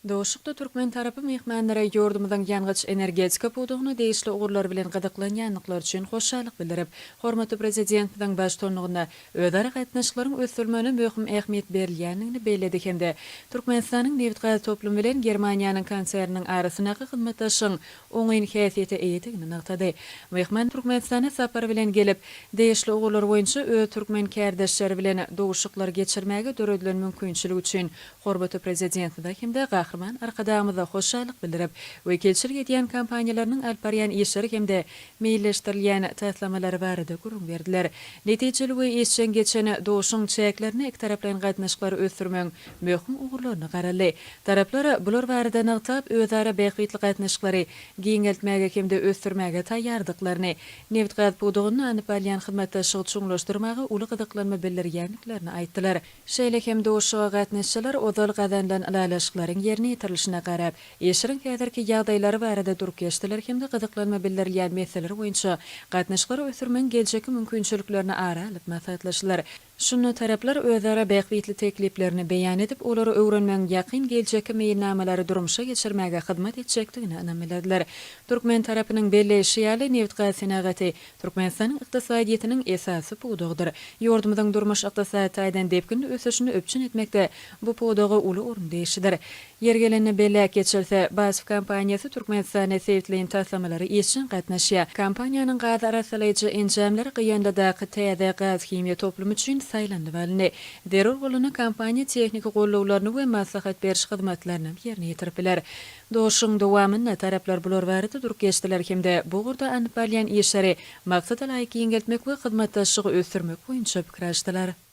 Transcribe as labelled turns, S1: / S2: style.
S1: Duşuşykda türkmen tarapy myhmanlara ýurdumyzyň ýangyç-energetika pudagyna degişli ugurlar bilen gyzyklanýandyklary üçin hoşallyk bildirip, hormatly Prezidentimiziň baştutanlygynda özara gatnaşyklaryň ösdürilmegine möhüm ähmiýet berilýändigini belledi hem-de Türkmenistanyň nebitgaz toplumy bilen Germaniýanyň konserniniň arasyndaky hyzmatdaşlygyň oňyn häsiýete eýedigini nygtady. Myhman Türkmenistana sapar bilen gelip, degişli ugurlar boýunça öz türkmen kärdeşleri bilen duşuşyklar geçirmäge döredilen mümkinçilik üçin Hormatly Prezidentimize hem-de Gahryman Arkadagymyza hoşallyk bildirip, wekilçilik edýän kompaniýalarynyň alyp barýan işleri hem-de meýilleşdirilýän taslamalary barada gürrüň berdiler. Netijeli we işjeň geçen duşuşygyň çäklerinde ikitaraplaýyn gatnaşyklary ösdürmegiň möhüm ugurlaryna garaldy. Taraplar bular barada nygtap, özara bähbitli gatnaşyklary giňeltmäge hem-de ösdürmäge taýýardyklaryny, nebitgaz pudagynda alnyp barylýan hyzmatdaşlygy çuňlaşdyrmaga uly gyzyklanma bildirýändiklerini aýtdylar. Şeýle hem duşuşyga gatnaşyjylar ozal gazanylan ylalaşyklaryň ýerine ýetirilişine garap, işleriň häzirki ýagdaýlary barada durup geçdiler hem-de gyzyklanma bildirilýän meseleler boýunça gatnaşyklary ösdürmegiň geljekki mümkinçiliklerini ara alyp maslahatlaşdylar. Şunda taraplar özara bähbitli tekliplerini beýan edip, olary öwrenmegiň ýakyn geljekki meýilnamalary durmuşa geçirmäge hyzmat etjekdigine ynam bildirdiler. Türkmen tarapynyň belleýşi ýaly, nebitgaz senagaty Türkmenistanyň ykdysadyýetiniň esasy pudagydyr. Ýurdumyzyň durmuş-ykdysady taýdan depginli ösüşini üpjün etmekde bu pudaga uly orun degişlidir. Ýeri gelende belläp geçilse, BASF kompaniýasy Türkmenistanda sebitleýin taslamalara işjeň gatnaşýar. Kompaniýanyň gaz arassalaýjy enjamlary Gyýanlydaky täze gaz-himiýa toplumy üçin saýlanyp alyndy. Zerur bolanda kompaniýa tehniki gollawlaryny we maslahat beriş hyzmatlarynam ýerine ýetirip biler. Duşuşygyň dowamynda taraplar bular barada durup geçdiler hem-de bu ugurda alnyp barylýan işleri maksada laýyk giňeltmek we hyzmatdaşlygy ösdürmek boýunça pikir alyşdylar.